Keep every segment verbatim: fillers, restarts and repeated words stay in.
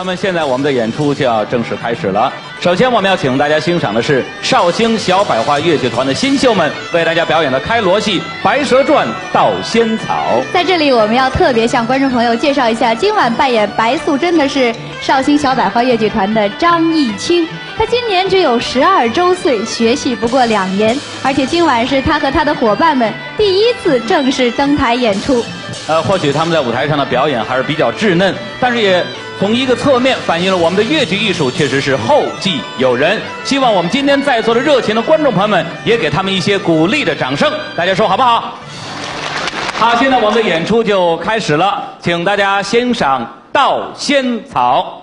那么现在我们的演出就要正式开始了。首先，我们要请大家欣赏的是绍兴小百花越剧团的新秀们为大家表演的开锣戏《白蛇传·盗仙草》。在这里，我们要特别向观众朋友介绍一下，今晚扮演白素贞的是绍兴小百花越剧团的张艺清。她今年只有十二周岁，学戏不过两年，而且今晚是她和她的伙伴们第一次正式登台演出。呃，或许他们在舞台上的表演还是比较稚嫩，但是也从一个侧面反映了我们的越剧艺术确实是后继有人。希望我们今天在座的热情的观众朋友们也给他们一些鼓励的掌声，大家说好不好？好，现在我们的演出就开始了，请大家欣赏《盗仙草》。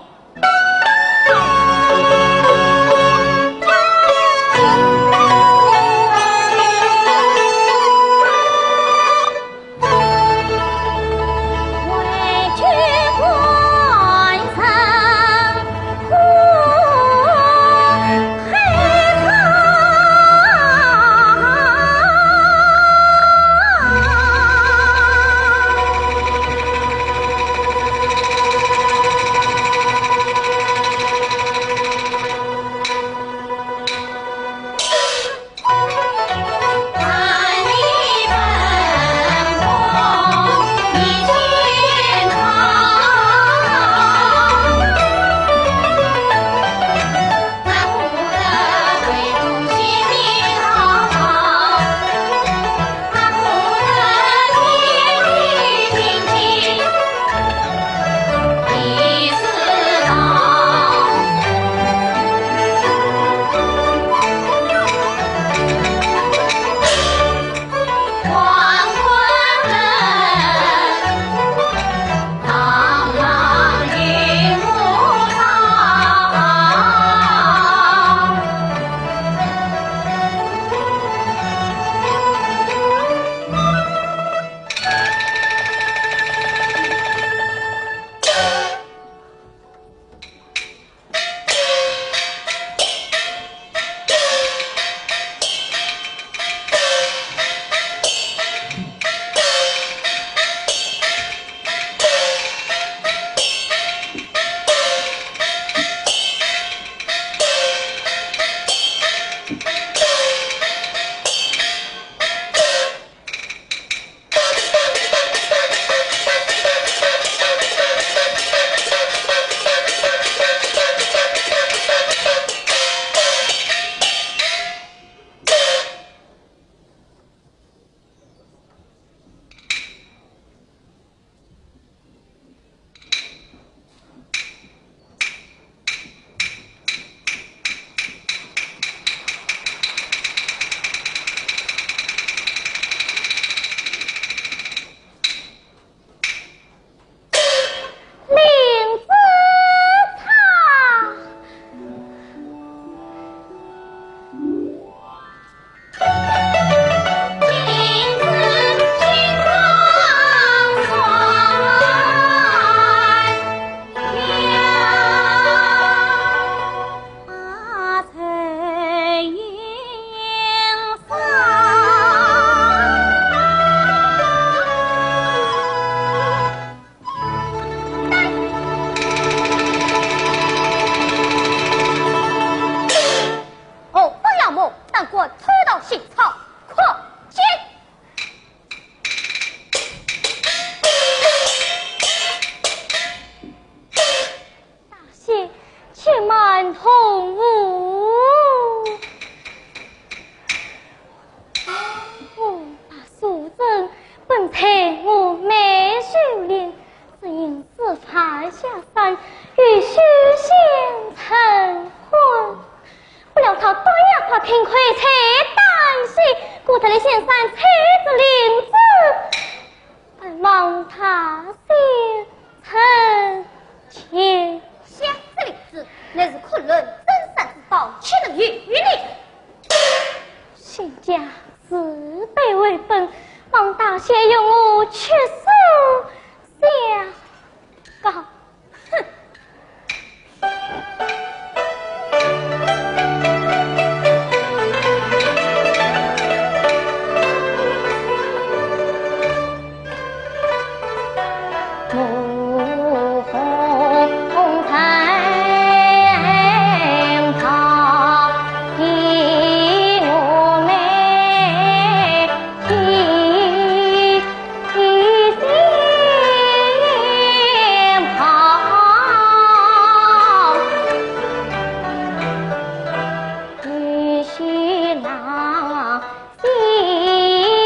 啊，西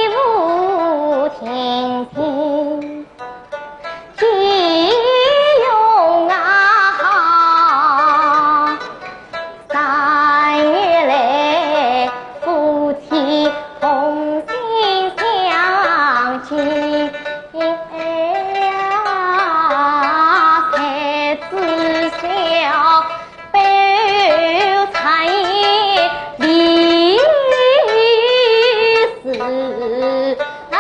湖亭亭，金庸啊，三月来，夫妻同心相惜。哎呀，才子笑 悲惨离死啊！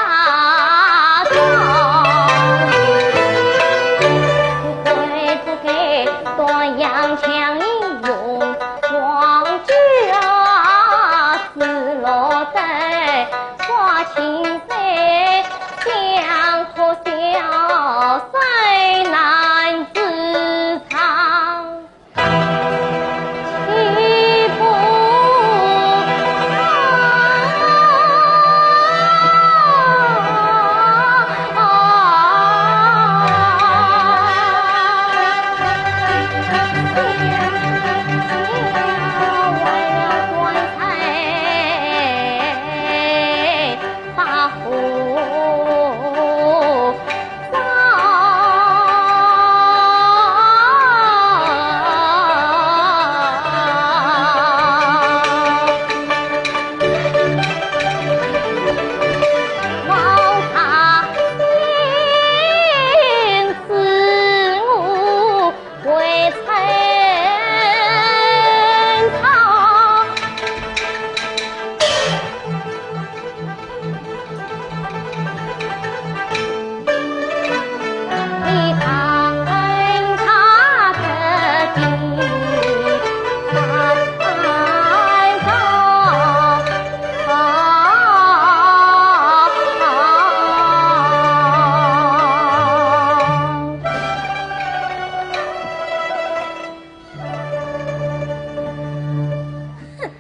哼，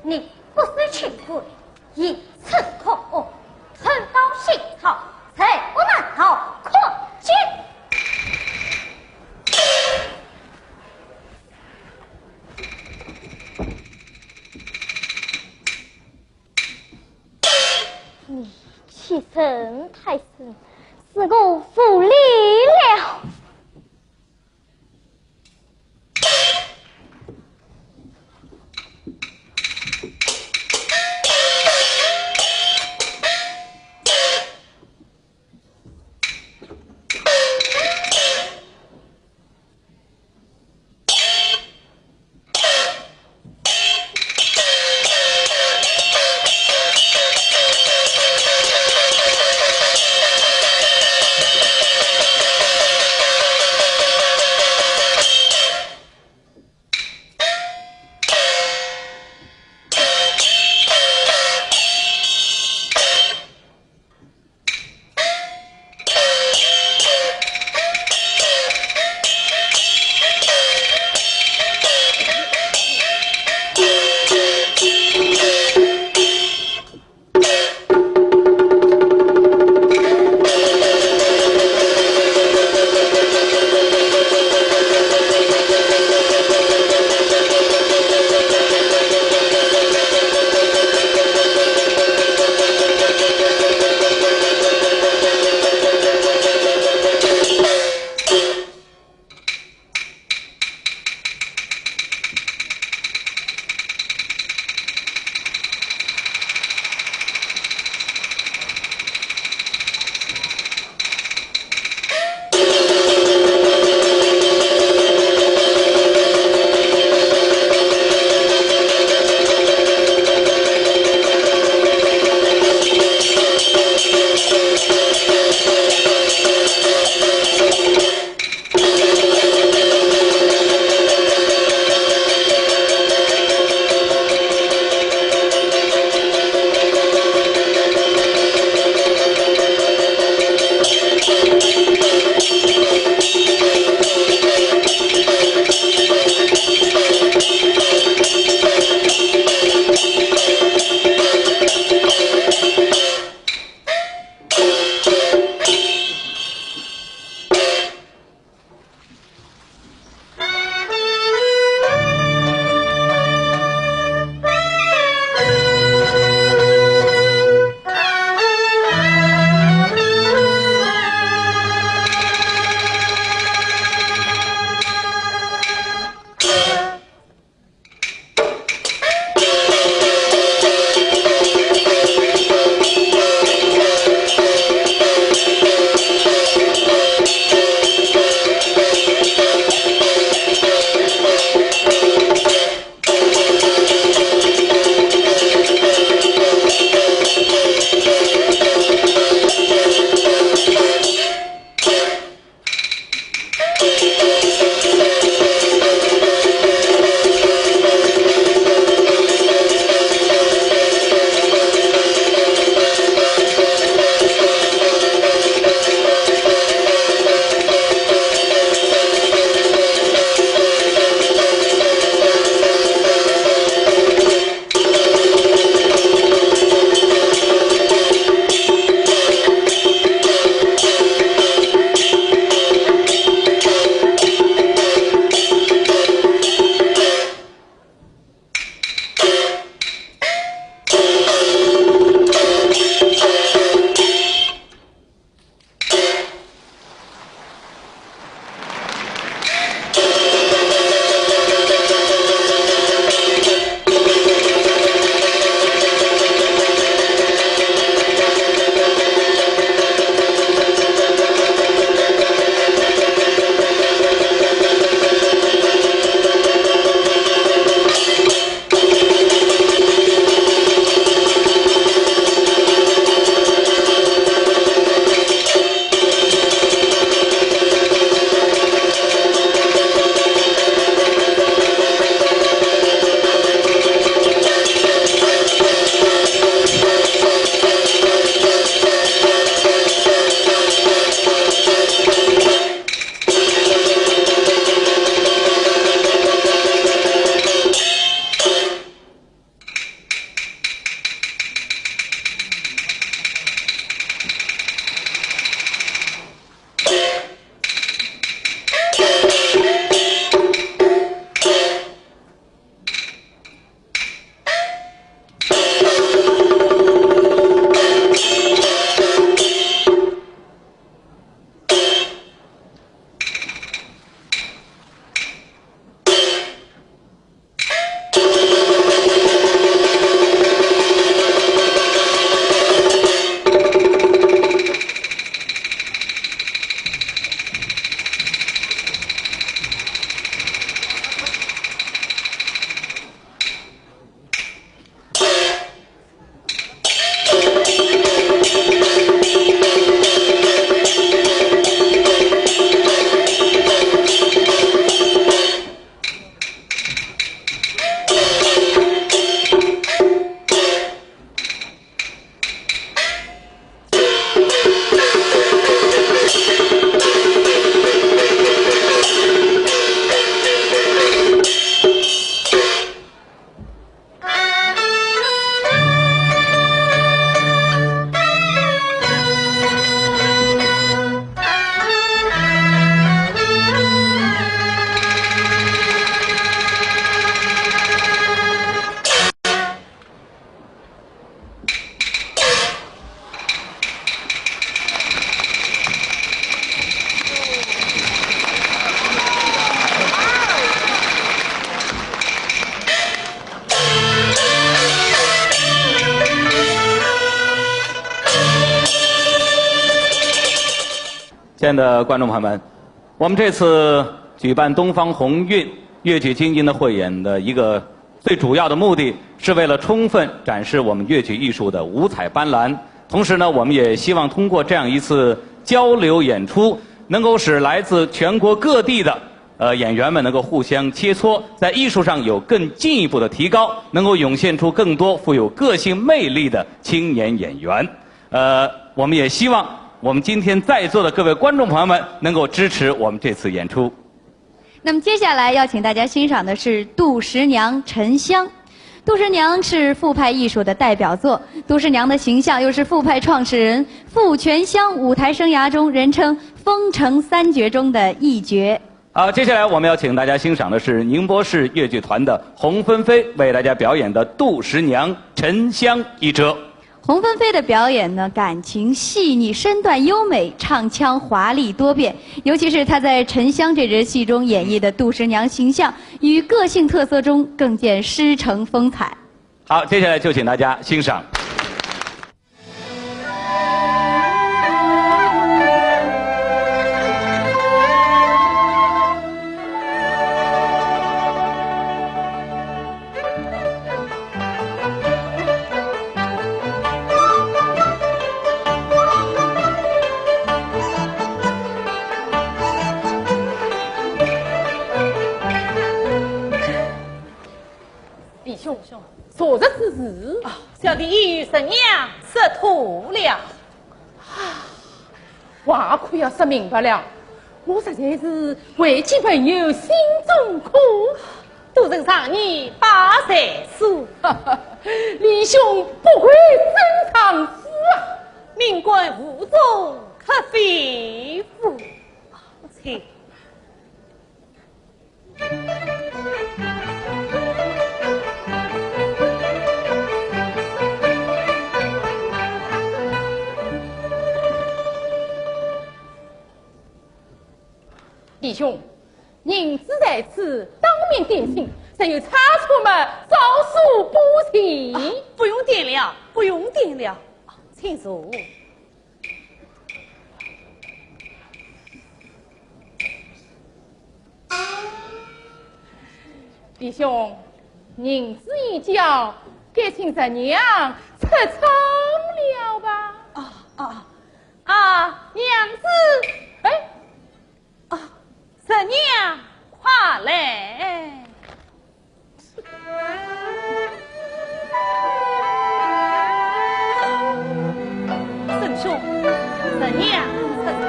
你不是穷鬼， 一寸可恶，吞刀行草，罪恶难逃，可见。你欺人太甚，是我无礼了。亲爱的观众朋友们，我们这次举办东方红韵越剧京京的汇演的一个最主要的目的，是为了充分展示我们越剧艺术的五彩斑斓。同时呢，我们也希望通过这样一次交流演出，能够使来自全国各地的，呃，演员们能够互相切磋，在艺术上有更进一步的提高，能够涌现出更多富有个性魅力的青年演员。呃，我们也希望我们今天在座的各位观众朋友们能够支持我们这次演出。 那么接下来要请大家欣赏的是《杜十娘沉香》。《杜十娘》是傅派艺术的代表作，《杜十娘》的形象又是傅派创始人傅泉香舞台生涯中人称“风尘三绝”中的一绝。好，接下来我们要请大家欣赏的是宁波市越剧团的洪芬飞为大家表演的《杜十娘沉香》一折。 洪芬飞的表演呢，感情细腻，身段优美，唱腔华丽多变，尤其是她在《沉香》这折戏中演绎的杜十娘形象，与个性特色中更见师承风采。好，接下来就请大家欣赏。 弟兄，昨日之事，啊，小弟已与十娘说透了。啊，话可要说明白了，我实在是为救朋友心中苦。都是常言百善书，弟兄不愧真丈夫啊！命官无中可非夫。请。 弟兄，银子在此，当面点清，若有差错嘛，照数补齐。啊，不用点了，不用点了，请坐。 弟兄，银子已交，该请十娘出舱了吧？啊啊啊！娘子，哎，啊，十娘，快来！ 沈兄，十娘出舱。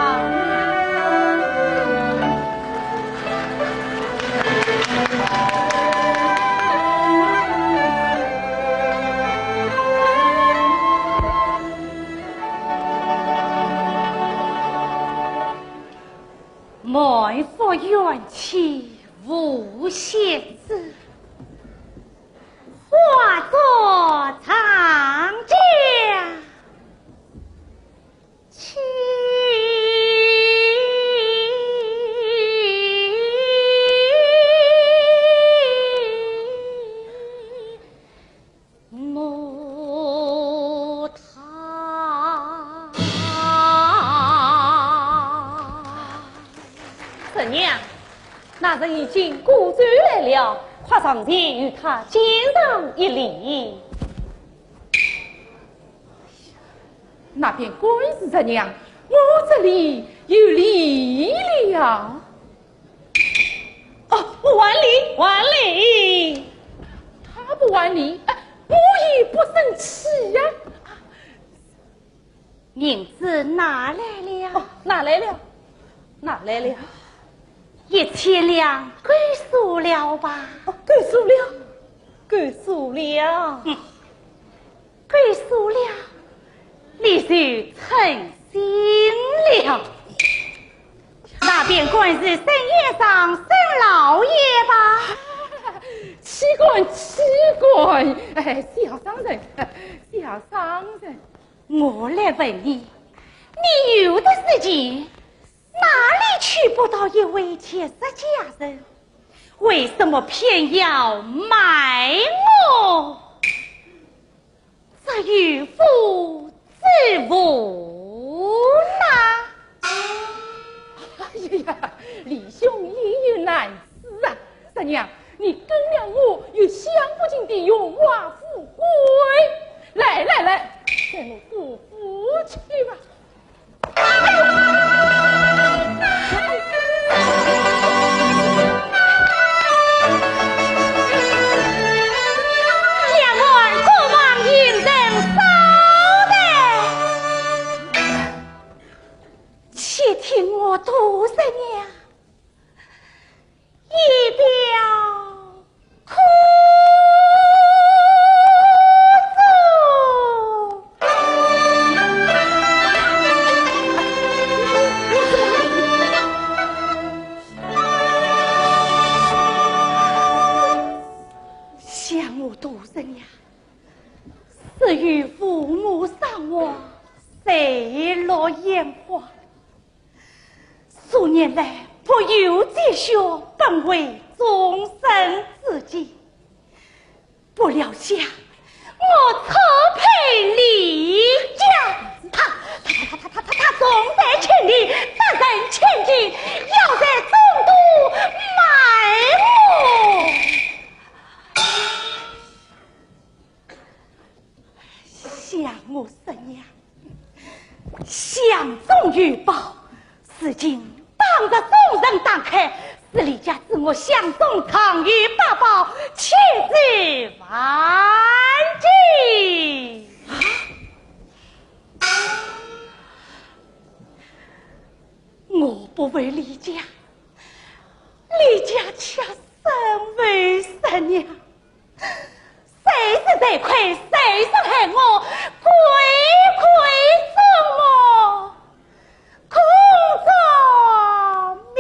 满腹怨气无限字， 化作长江去。 十娘，那人已经赶转来了，快上前与他见上一礼。那边官司十娘，我这里有礼了。哦，我还礼，我还礼。他不还礼，哎，我也不生气呀。 银子拿来了。哦，拿来了，拿来了。一千两够数了吧？哦，够数了，够数了。嗯，够数了，你就称心了。那边官司沈先生、沈老爷吧。岂敢，岂敢，哎，小商人，小商人。 我来问你，你有的是钱，哪里娶不到一位铁石佳人？为什么偏要卖我这渔夫之妇呢？娘，你跟了我有享不尽的荣华富贵。来来来，跟我过府去吧。两岸过往行人少得，且听我杜十娘 一表苦衷。想我杜十娘，死于父母双亡，垂落眼眶。 数年来，不由积蓄，本为终身之计，不料想我错配李家，他，他，他，他，他，他重财轻离，得人千金，要在中都卖我。 想我十娘，箱中有宝，如今当着众人打开，是李家赐我箱中藏有八宝，千金万金。啊？我不为李家，李家却身为十娘。 谁是罪魁，谁是害我？鬼鬼中我，空作明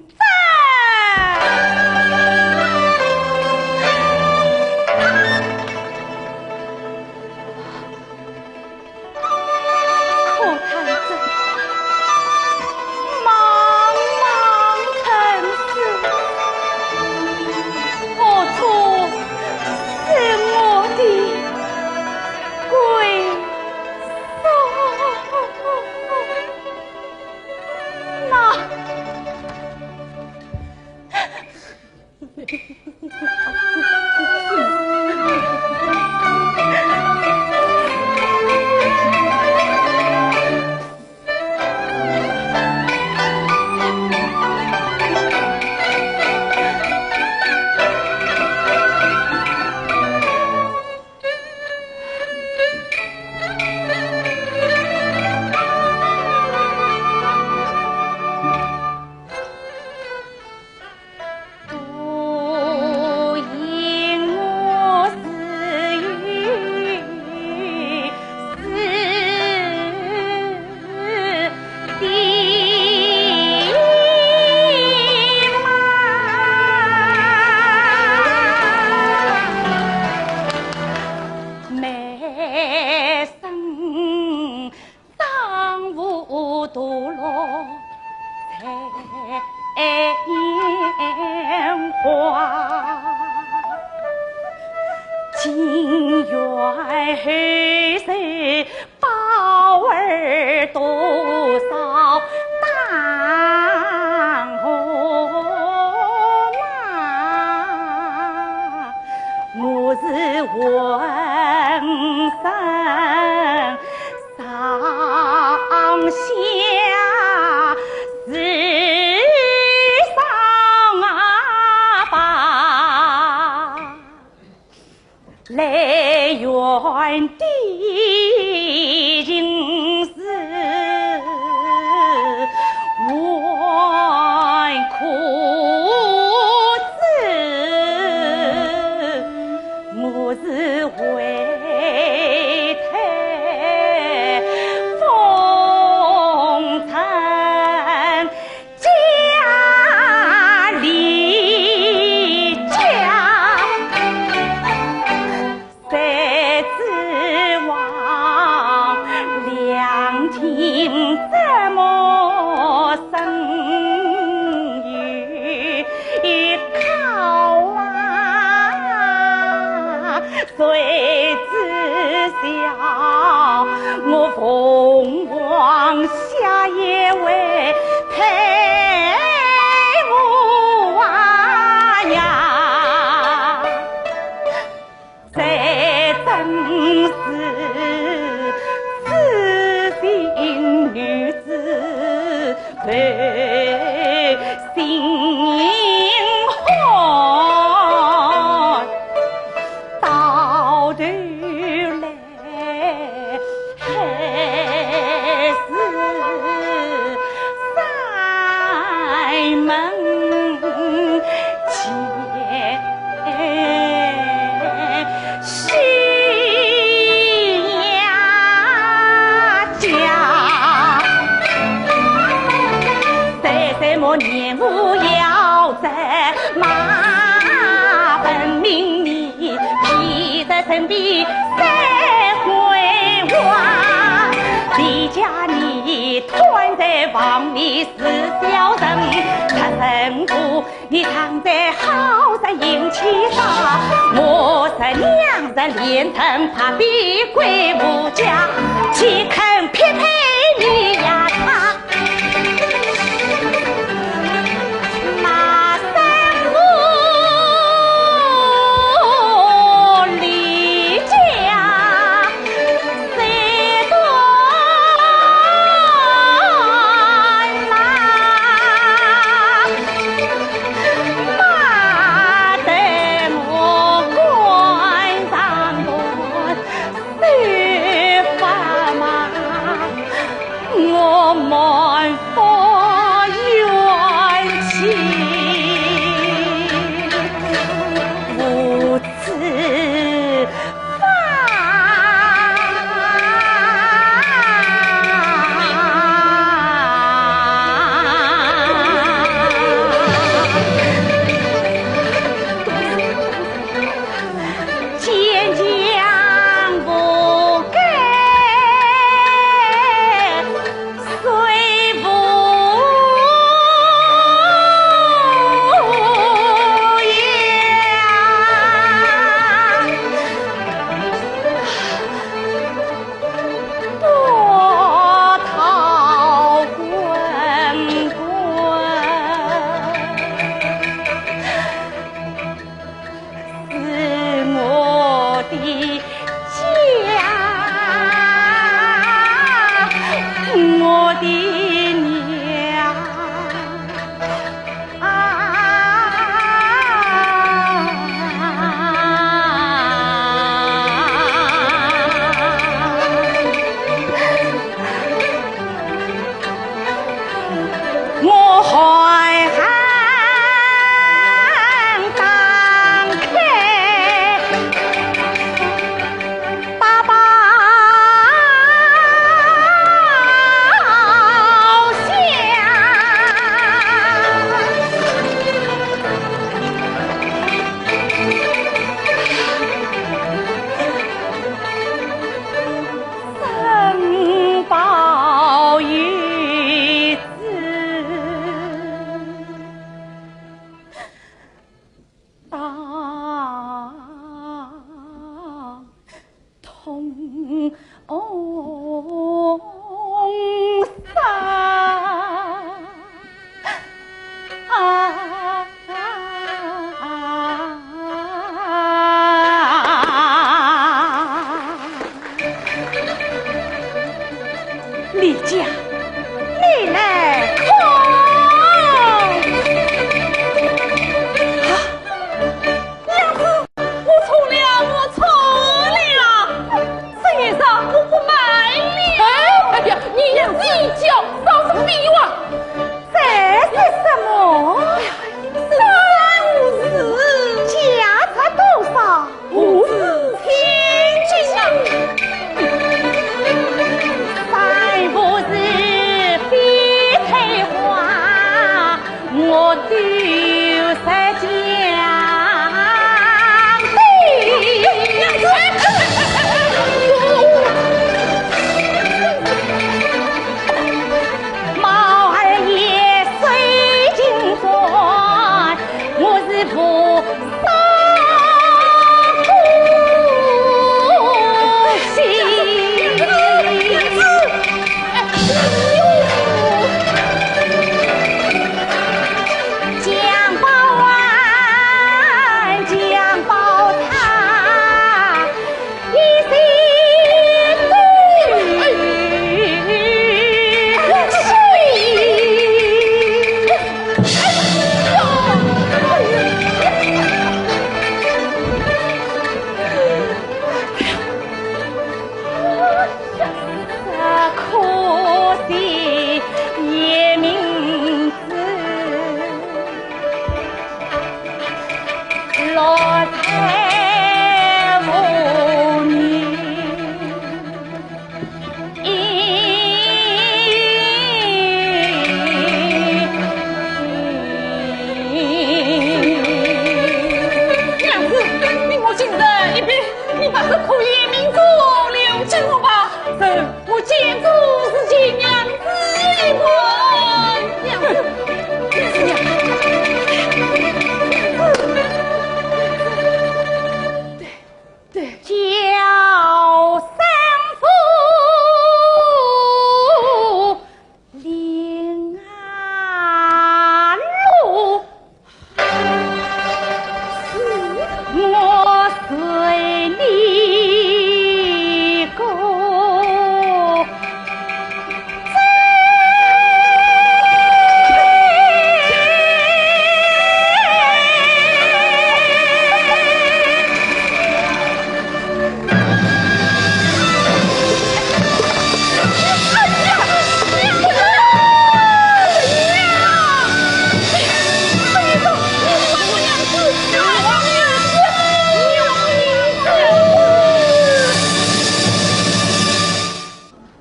灯。可叹这茫茫尘世，何处是我的归宿？那 不因我死于死地吗？每生 当无堕落在烟花，情愿后世宝儿多少当何马。我是浑身 上下是上啊吧，来源的情是还可知。 我是为太风尘家里家，谁知望良情折磨生于 靠啊，谁知晓我凤凰下也会配我啊。生死，痴心女子，背信汉，到头来还是山门见。 西呀家，谁谁莫念我要在马奔命，你披在身边三回哇。离家你团在房里是小人，他生不 你常在好色引起杀，我是两人连藤怕比鬼无家，岂肯匹配你呀他？马上我离家 谁断啦？马得我赶上我手法嘛，我满腹怨气无处 坚强不改。 谁无言？多讨滚滚。 是我的家，我的娘啊！我怀恨打开，爸爸好像 申报一次，大通杀。 啊！李家，你来看。啊，娘子，我错了，我错了。 沈先生，我不瞒你。哎，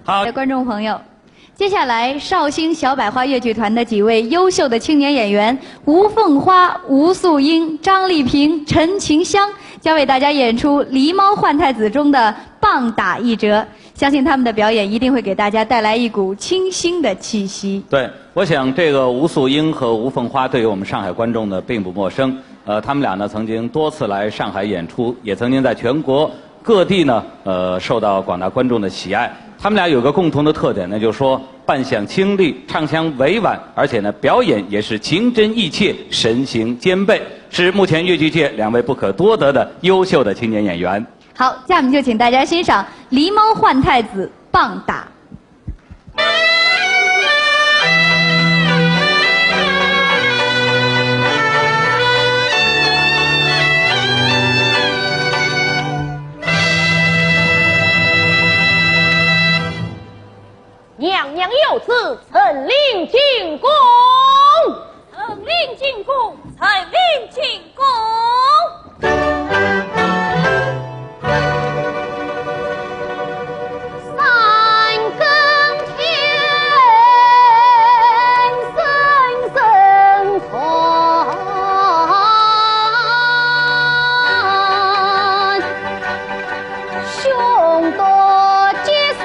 好，观众朋友，接下来绍兴小百花越剧团的几位优秀的青年演员吴凤花、吴素英、张丽萍、陈琴香，将为大家演出《狸猫换太子》中的棒打一折。相信他们的表演一定会给大家带来一股清新的气息。对，我想这个吴素英和吴凤花对于我们上海观众呢并不陌生。呃，他们俩呢曾经多次来上海演出，也曾经在全国各地呢，呃，受到广大观众的喜爱。他们俩有个共同的特点呢，就是说扮相清丽，唱腔委婉，而且呢表演也是情真意切，神形兼备，是目前越剧界两位不可多得的优秀的青年演员。好，下面就请大家欣赏《狸猫换太子》棒打。娘娘有旨，臣领进宫。臣领进宫，臣领进宫。三更天，声声唤。 凶多吉少。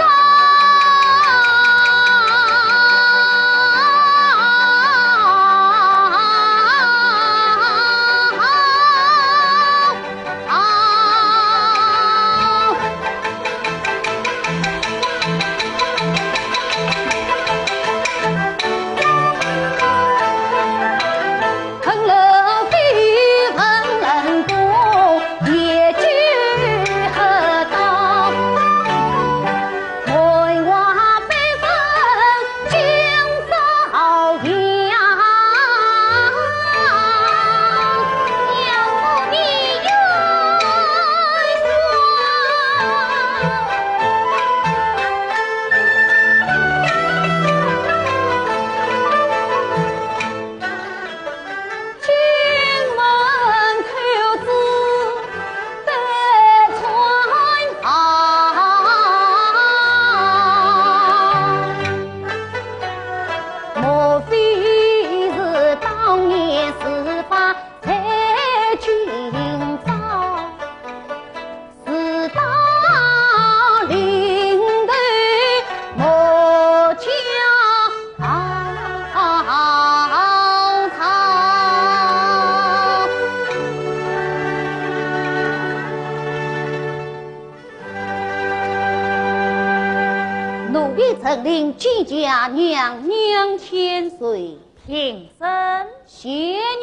奴婢陈琳见驾，娘娘千岁。平身。谢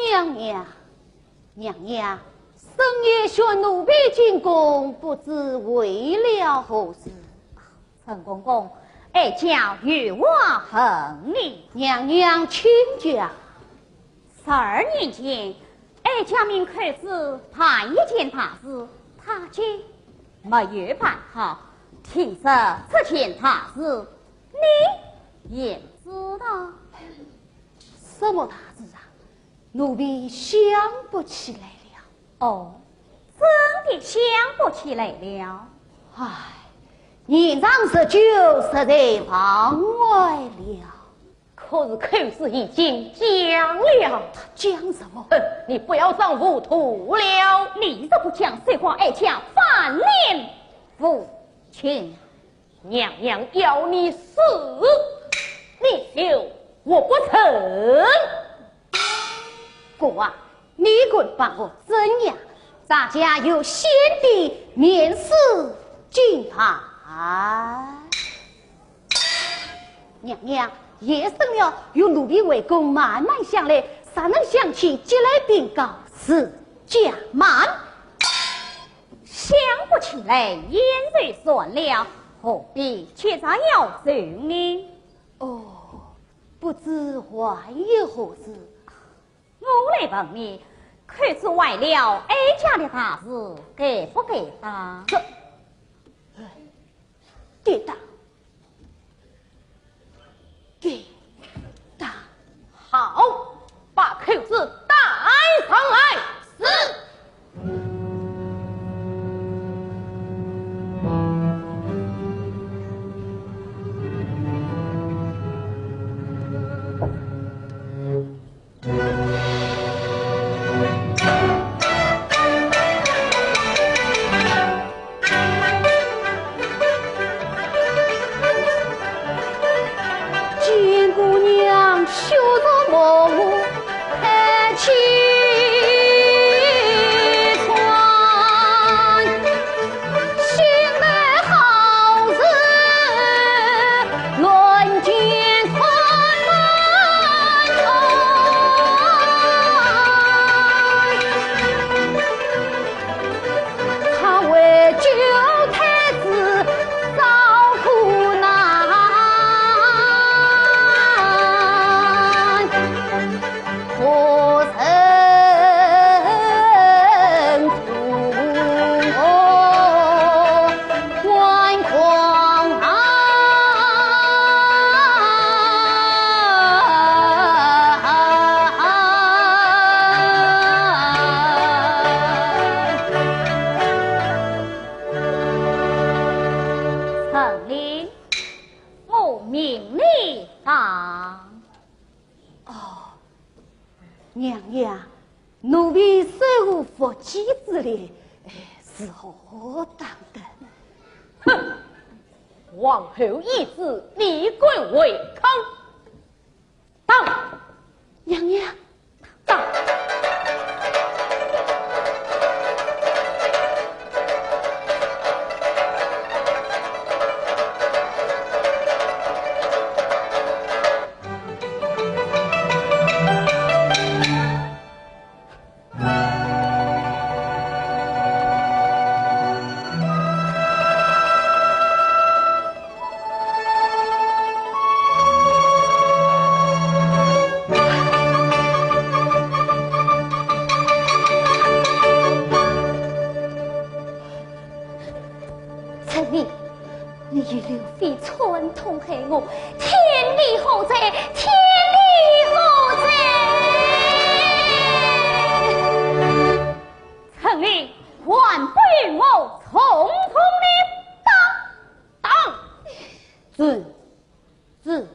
娘娘。娘娘，深夜宣奴婢进宫，不知为了何事？ 陈公公，哀家有话问你。娘娘请讲。十二年前，哀家命寇珠办一件大事，他竟没有办好，提出这件大事，你也知道。什么大事啊？ 奴婢想不起来了。哦，真的想不起来了。唉，年长日久，实在忘怀了。可是寇珠已经讲了。他讲什么？哼，你不要装糊涂了。你若不讲，谁怪哀家翻脸无情。 娘娘要你死，你休活不成。国王，你敢把我怎样？咱家有先帝免死金牌。娘娘，夜深了，与奴婢回宫慢慢想来，若能想起，即来禀告。是，且慢。 想不起来，也就算了，何必急着要走呢？哦，不知还有何事？我来问你，寇珠坏了哀家的大事，该不该打？这，该打。 给打。好，把寇珠带上来。是。娘娘，奴婢虽无佛妻之礼，哎，是何等的？哼，皇后懿旨，立棍为康。打！娘娘。打！ 陈琳，你与刘妃串通害我，天理何在？天理何在？陈琳，还不与我从重的打！打！遵旨。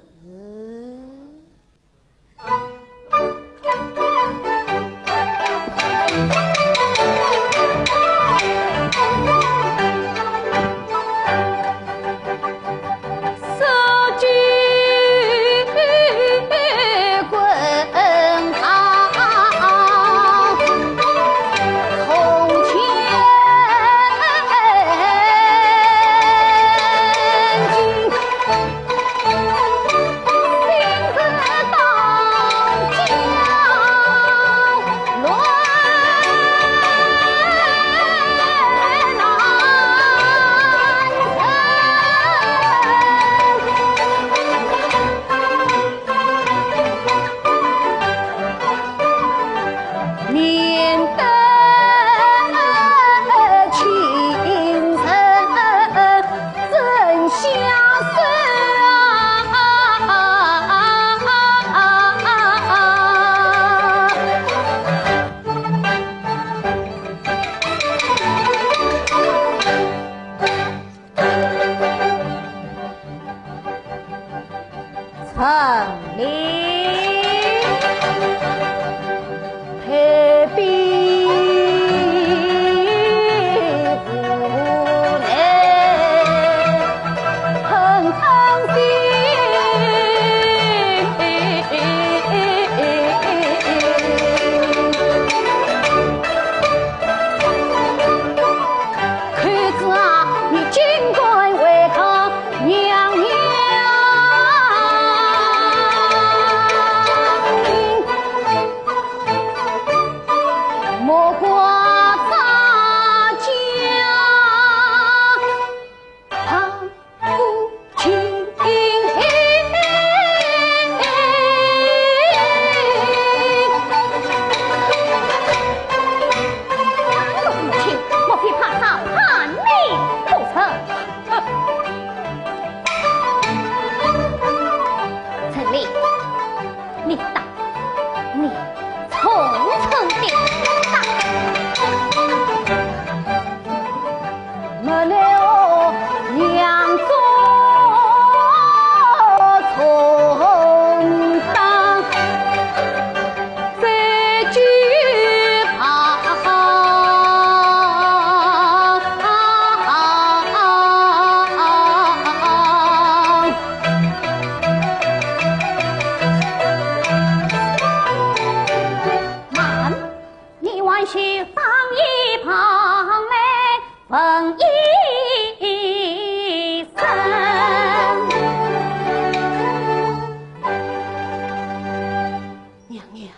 娘娘，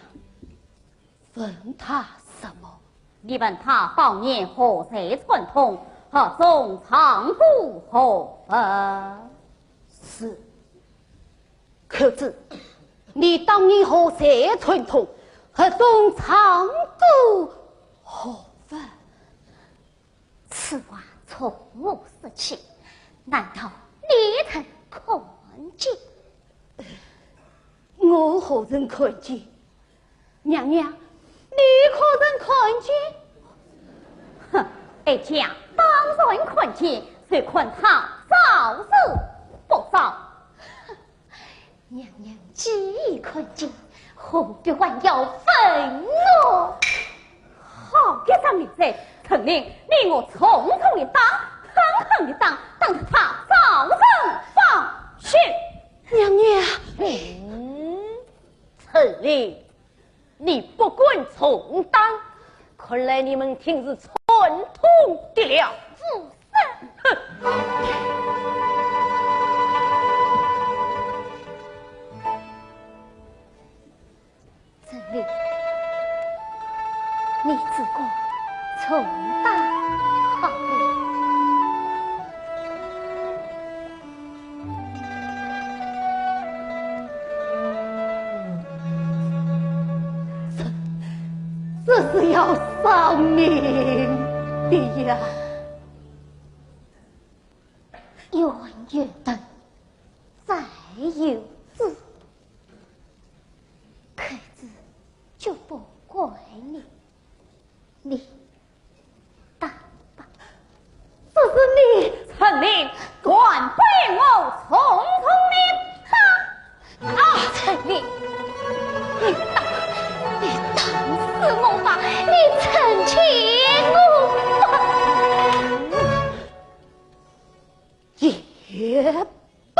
问他什么？你问他当年何罪串通，盒中藏过何物？是。可知你当年何罪串通，盒中藏过何物？ 此话从何说起？难道你曾看见？我何曾看见？娘娘，你可曾看见？哼，哀家当然看见，只看他招是不招。娘娘既已看见，何必还要问我？好个张灵才，陈琳，你我重重一打，狠狠一打，打得他招人放血。娘娘。嗯，陈琳，你不敢重打，看来你们定是串通的了。不是。哼！陈琳，你只管重打好了。 这，这是要丧命的呀！冤有头，债有主，寇珠就不怪你，你 打吧。这是你陈琳敢被我重重的打。啊，陈琳，你打，你打死我吧，你成全我吧。也罢。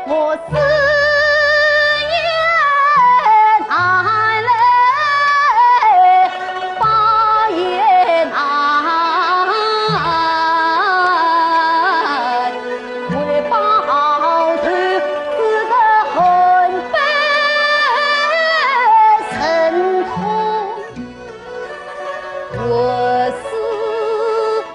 我思也难来，报也难回，报头只得恨不成痛。 我思上。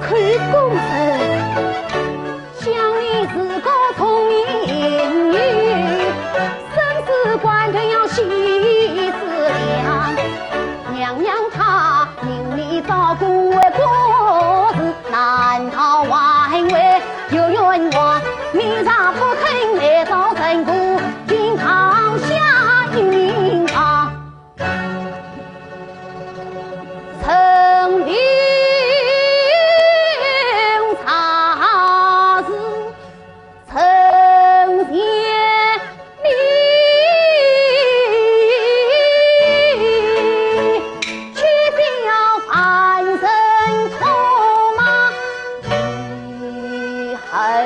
看公子，想你是个聪明人，生死关头要细思量。娘娘她命你照顾我哥哥，难道还会 有冤枉，你若不肯来到陈府，今朝下一命啊。陈令察是陈前 你去叫凡人痛骂，你恨啊。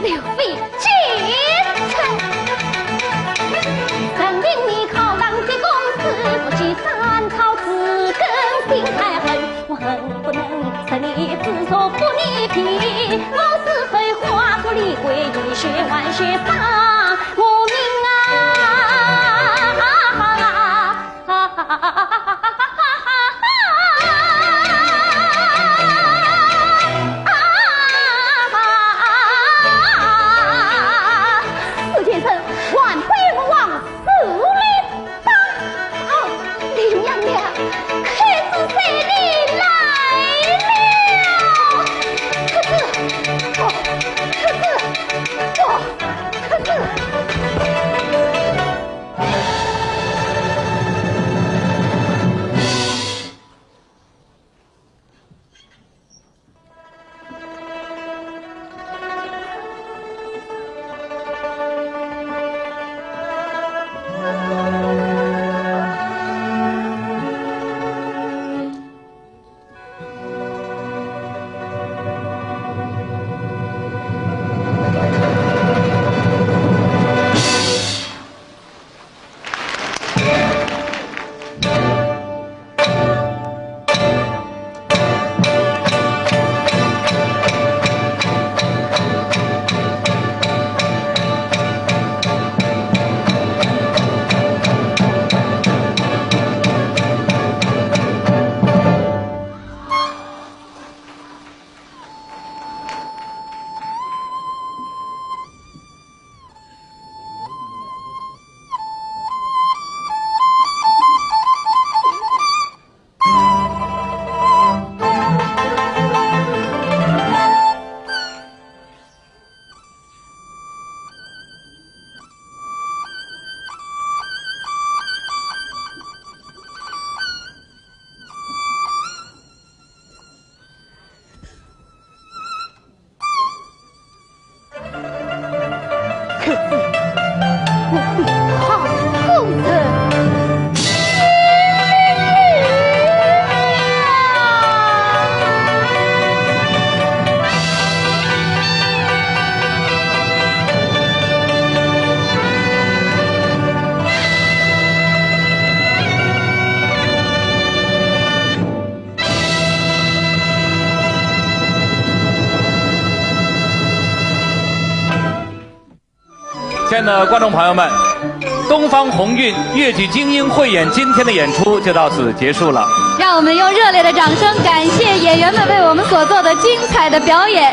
刘妃见笑。史先生，万岁，我王 司令。啊，林娘娘，客子随你来了。客子，哦，客子，哦，客子。亲爱的观众朋友们，东方红韵越剧精英汇演今天的演出就到此结束了。让我们用热烈的掌声感谢演员们为我们所做的精彩的表演。